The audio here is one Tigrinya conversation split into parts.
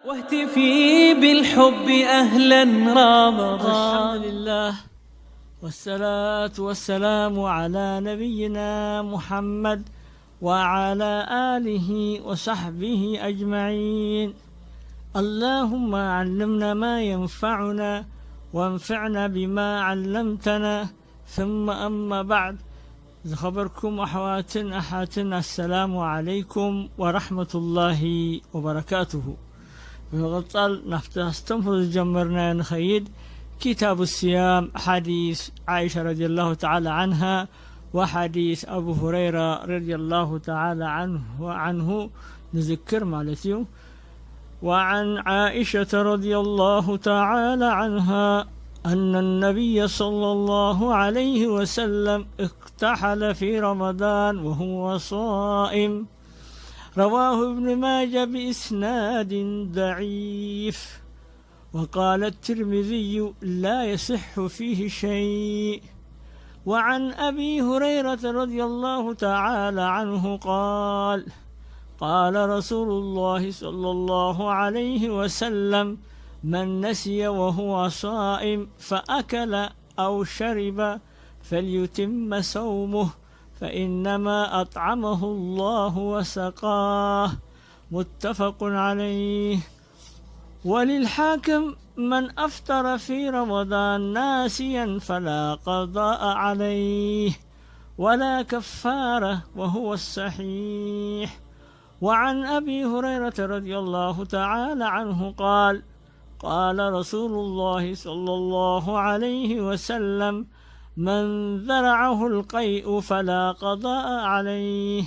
واهتفي بالحب أهلا رمضان. الحمد لله، والصلاة والسلام على نبينا محمد وعلى آله وصحبه أجمعين. اللهم علمنا ما ينفعنا وانفعنا بما علمتنا. ثم أما بعد، ዝኸበርኩም ኣሕዋትን ኣሓትን፣ ኣሰላሙ ዓለይኩም ወራሕመቱላሂ ወበረካቱሁ። ብምቕጻል ናብቲ ኣስተምህሮ ዝጀመርናዮ ንኸይድ። ኪታቡ ስያም፣ ሓዲስ ዓኢሻ ረዲየላሁ ተዓላ ዓንሃ ወሓዲስ ኣቡ ሁረይራ ረዲየላሁ ተዓላ ዓንሁ ንዝክር ማለት እዩ። وعن عائشة رضي الله تعالى عنها أن النبي صلى الله عليه وسلم اكتحل في رمضان وهو صائم. رواه ابن ماجه بإسناد ضعيف، وقال الترمذي: لا يصح فيه شيء. وعن أبي هريرة رضي الله تعالى عنه قال: قال رسول الله صلى الله عليه وسلم: من نسي وهو صائم فأكل أو شرب فليتم صومه، فإنما أطعمه الله وسقاه. متفق عليه. وللحاكم: من أفطر في رمضان ناسيا فلا قضاء عليه ولا كفارة، وهو الصحيح. وعن أبي هريرة رضي الله تعالى عنه قال: قال رسول الله صلى الله عليه وسلم: من ذرعه القيء فلا قضاء عليه،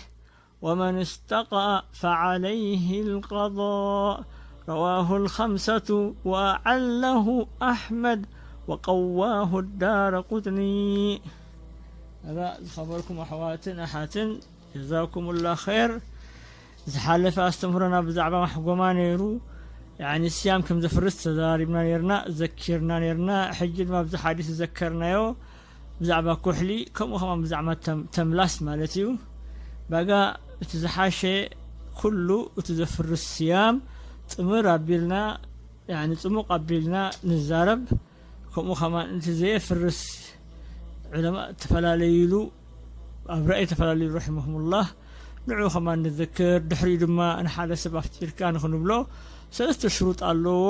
ومن استقأ فعليه القضاء. رواه الخمسة وأعله أحمد وقواه الدارقطني. እዛ ዝኸበርኩም ኣሕዋትን ኣሓትን፣ ጀዛኩሙላ ኸይር። ዝሓለፈ ኣስተምህሮና ብዛዕባ ማሕጎማ ነይሩ። ያኒ ስያም ከም ዘፍርስ ተዛሪብና ነይርና፣ ዘኪርና ነይርና። ሕጂ ድማ ኣብዚ ሓዲስ ዝዘከርናዮ ብዛዕባ ኩሕሊ፣ ከምኡ ከማን ብዛዕባ ተም-፣ ተምላስ ማለት እዩ። ባጋ እቲ ዝሓሸ ኩሉ እቲ ዘፍርስ ስያም ጥምር ኣቢልና፣ ያኒ ጽሙቕ ኣቢልና ንዛረብ። ከምኡ ከማን እቲ ዘየፍርስ ዑለማ ተፈላለይሉ፣ ኣብ ራእይ ተፈላለዩ ረሒመሁሙላህ። ንዑ ከማን ንዝክር፣ ድሕሪኡ ድማ ንሓደ ሰብ ኣፍጢርካ ንኽንብሎ ሰለስተ ሽሩጥ ኣለዎ።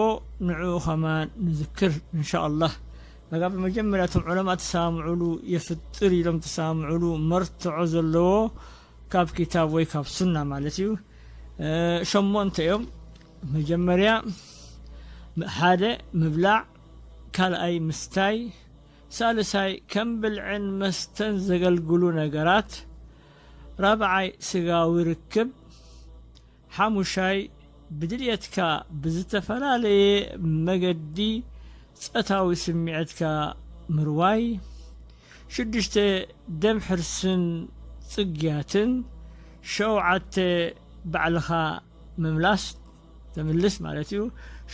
ንዑ ከማን ንዝክር እንሻኣላህ። በቃ ብመጀመርያ እቶም ዑለማ ተሰማምዑሉ፣ የፍጥር ኢሎም ተሰማምዑሉ መርትዖ ዘለዎ ካብ ኪታብ ወይ ካብ ሱና ማለት እዩ። እ፣ ሸሞንተ እዮም። መጀመርያ ሓደ ምብላዕ፣ ካልኣይ ምስታይ፣ ሳልሳይ ከም ብልዕን መስተን ዘገልግሉ ነገራት፣ ራብዓይ ስጋዊ ርክብ፣ ሓሙሻይ ብድልየትካ ብዝተፈላለየ መገዲ ጸታዊ ስምዒትካ ምርዋይ፣ ሽዱሽተ ደም ሕርስን ጽግያትን፣ ሸውዓተ ባዕልኻ ምምላስ፣ ተምልስ ማለት እዩ።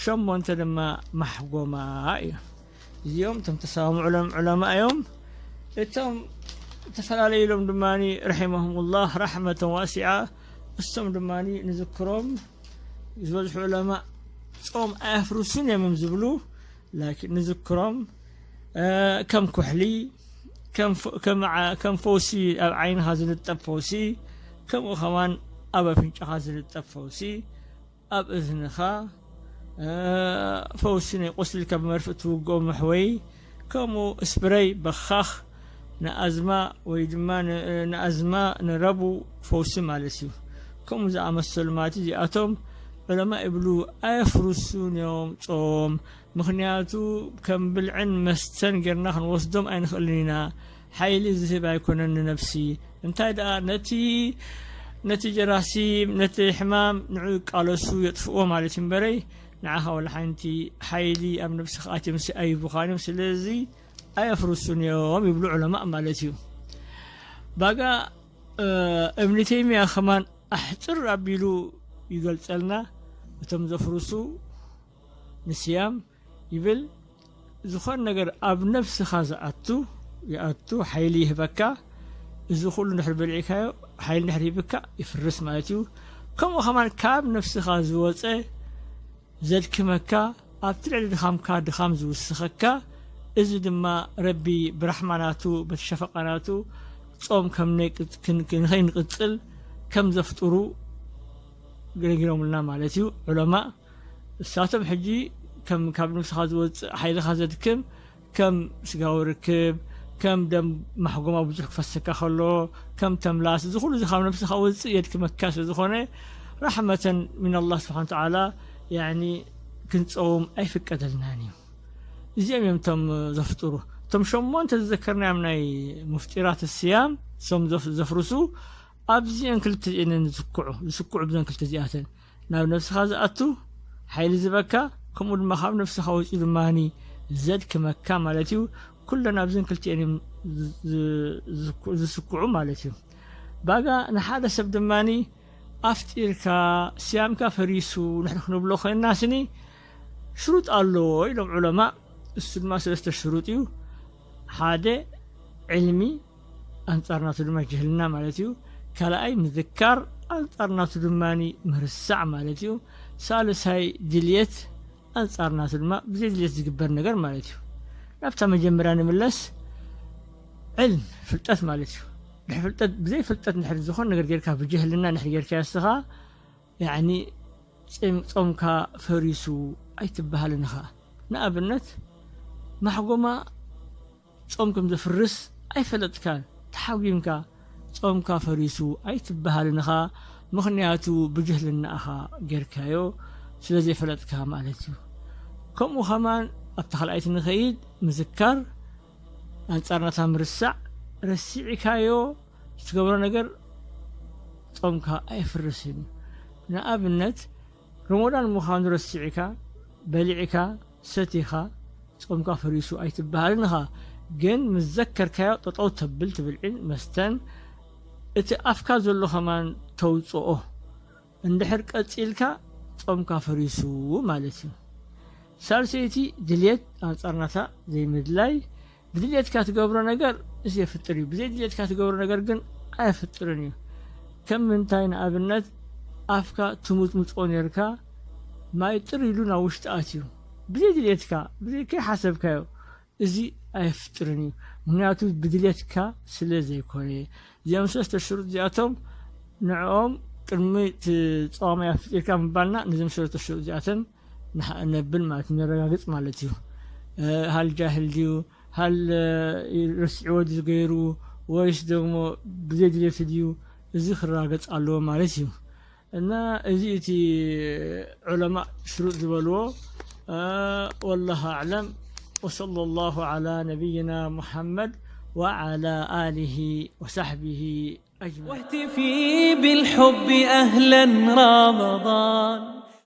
ሸሞንተ ድማ ማሕጎማ እዩ። እዚኦም እቶም ተሰማምዑሎም ዑለማ እዮም። እቶም ተፈላለዩ ኢሎም ድማ ረሒመሁሙላህ ረሕመተን ዋሲዓ፣ እሶም ድማ ንዝክሮም። ዝበዝሑ ዑለማ ጾም ኣየፍርሱን እዮም ዝብሉ፣ ላኪን ንዝክሮም፣ እ፣ ከም ኩሕሊ፣ ከም ፈ-፣ ከም ዓ-፣ ከም ፈውሲ፣ ኣብ ዓይንኻ ዝልጠፍ ፈውሲ፣ ከምኡ ከማን ኣብ ኣፍንጫኻ ዝልጠፍ ፈውሲ፣ ኣብ እዝንኻ፣ እ፣ ፈውሲ ናይ ቁስሊ ካብ መርፍእ ትውግኦ መሕወይ፣ ከምኡ ስፕረይ በኻኽ ንኣዝማ ወይ ድማ ን-፣ ንኣዝማ ንረቡ ፈውሲ ማለት እዩ። ከምኡ ዝኣመሰሉ ማለት እዚኣቶም ዑለማ ይብሉ ኣየፍርሱን እዮም ጾም። ምኽንያቱ ከም ብልዕን መስተን ጌርና ክንወስዶም ኣይንኽእልን ኢና። ሓይሊ ዝህብ ኣይኮነን ንነብሲ። እንታይ ደኣ ነቲ፣ ነቲ ጀራሲም፣ ነቲ ሕማም ንዑ ይቃለሱ የጥፍእዎ ማለት እዩ እምበረይ፣ ንዓኻ ወላ ሓንቲ ሓይሊ ኣብ ነብስኻ ኣትዮም ሲ-፣ ኣይህቡኻን እዮም። ስለዚ ኣየፍርሱን እዮም ይብሉ ዑለማእ ማለት እዩ። ባጋ፣ እ፣ እብኒ ተይሚያ ከማን ኣሕጽር ኣቢሉ ይገልጸልና። እቶም ዘፍርሱ ንስያም ይብል፣ ዝኾነ ነገር ኣብ ነብስኻ ዝኣቱ፣ ይኣቱ፣ ሓይሊ ይህበካ። እዚ ኩሉ እንድሕር በሊዕካዮ፣ ሓይሊ እንድሕር ሂብካ፣ ይፍርስ ማለት እዩ። ከምኡ ከማን ካብ ነብስኻ ዝወጸ ዘድክመካ፣ ኣብቲ ልዕሊ ድኻምካ ድኻም ዝውስኸካ፣ እዚ ድማ ረቢ ብራሕማናቱ በቲ ሸፈቃናቱ ጾም ከም ነይ-፣ ክን-፣ ክን-፣ ንኸይንቕጽል ከም ዘፍጥሩ ነጊሮምልና ማለት እዩ ዑለማእ። እሳቶም ሕጂ ከም ካብ ነብስኻ ዝወጽእ ሓይልኻ ዘድክም ከም ስጋዊ ርክብ፣ ከም ደም ማሕጎማ ብዙሕ ክፈሰካ ከሎ፣ ከም ተምላስ፣ እዚ ኩሉ እዚ ካብ ነብስኻ ወጽእ የድክመካ ስለ ዝኾነ፣ ራሕመተን ሚን ኣላህ ስብሓን ተዓላ፣ ያኒ ክንጸውም ኣይፍቀደልናን እዩ። እዚኦም እዮም እቶም ዘፍጥሩ። እቶም ሸሞንተ ዝዘከርናዮም ናይ ሙፍጢራት ስያም፣ እሶም ዘፍ-፣ ዘፍርሱ፣ ኣብዚአን ክልተ እየን ዝስክዑ፣ ዝስክዑ ብዘን ክልተ እዚኣተን። ናብ ነብስኻ ዝኣቱ፣ ሓይሊ ዝበካ፣ ከምኡ ድማ ካብ ነብስኻ ወጺኡ ድማኒ ዘድክመካ ማለት እዩ። ኩለን ኣብዘን ክልቲኤን እዮም ዝ-፣ ዝ-፣ ዝስኩ-፣ ዝስኩዑ ማለት እዩ። ባጋ ንሓደ ሰብ ድማኒ ኣፍጢርካ፣ ስያምካ ፈሪሱ፣ ንሕና ክንብሎ ኮይንና ስኒ ሽሩጥ ኣለዎ ኢሎም ዑለማ። እሱ ድማ ሰለስተ ሽሩጥ እዩ። ሓደ ዕልሚ፣ ኣንጻር ናቱ ድማ ጅህልና ማለት እዩ። ካልኣይ ምዝካር፣ ኣንጻር ናቱ ድማ ምርሳዕ ማለት እዩ። ሳልሳይ ድልየት፣ ኣንጻር ናቱ ድማ ብዘይ ድልየት ዝግበር ነገር ማለት እዩ። ናብታ መጀመርያ ንምለስ፣ ዕልም፣ ፍልጠት ማለት እዩ። ድሕሪ ፍልጠት፣ ብዘይ ፍልጠት እንድሕር ዝኾነ ነገር ጌርካ፣ ብጅህልና እንድሕር ጌርካ እስኻ፣ ያዕኒ ጺም-፣ ጾምካ ፈሪሱ ኣይትበሃልን ኢኻ። ንኣብነት፣ ማሕጎማ ጾም ከም ዘፍርስ ኣይፈለጥካን፣ ተሓጒምካ ጾምካ ፈሪሱ ኣይትበሃልን ኢኻ፣ ምኽንያቱ ብጅህልና ኢኻ ጌርካዮ፣ ስለ ዘይፈለጥካ ማለት እዩ። ከምኡ ኸማን ኣብታ ካልኣይቲ ንኸይድ፣ ምዝካር፣ ኣንጻር ናታ ምርሳዕ፣ ረሲዕካዮ ዝትገብሮ ነገር ጾምካ ኣየፍርስን እዩ። ንኣብነት፣ ረመዳን ምዃኑ ረሲዕካ፣ በሊዕካ፣ ሰቲኻ፣ ጾምካ ፈሪሱ ኣይትበሃልን ኢኻ። ግን ምስ ዘከርካዮ ጠጠው ተብል፣ ትብልዕን መስተን፣ እቲ ኣፍካ ዘሎ ኸማን ተውጽኦ። እንድሕር ቀጺልካ፣ ጾምካ ፈሪሱ ማለት እዩ። ሳልሰይቲ ድልየት፣ ኣንጻር ናታ ዘይምድላይ፣ ብድልየትካ ትገብሮ ነገር እዚ የፍጥር እዩ። ብዘይ ድልየትካ ትገብሮ ነገር ግን ኣየፍጥርን እዩ። ከም ምንታይ? ንኣብነት፣ ኣፍካ ትሙጽሙጾ ኔርካ፣ ማይ ጥር ኢሉ ናብ ውሽጢ ኣትዩ። ብዘይ ድልየትካ፣ ብዘይ ከይሓሰብካዮ፣ እዚ ኣየፍጥርን እዩ። ምኽንያቱ ብድልየትካ ስለ ዘይኮነ። እዚኦም ሰለስተ ሽሩጥ እዚኣቶም ንዕኦም ቅድሚ እቲ ጸዋማይ ኣፍጢርካ ምባልና፣ ነዞም ሰለስተ ሽሩጥ እዚኣተን ንሓ-፣ ነብል ማለት፣ ነረጋግጽ ማለት እዩ። እ፣ ሃል ጃህል ድዩ? ሃል፣ እ፣ ረሲዕዎ ድዩ ገይሩ? ወይስ ደግሞ ብዘይ ድሌቱ ድዩ? እዚ ክረጋገጽ ኣለዎ ማለት እዩ። እና እዚ እቲ ዑለማ ሽሩጥ ዝበልዎ። እ፣ ወላሁ ኣዕለም። ወሰለ ላሁ ዓላ ነቢይና ሙሐመድ ወዓላ ኣሊሂ ወሳሕቢሂ أجمعين. واهتفي بالحب أهلا رمضان.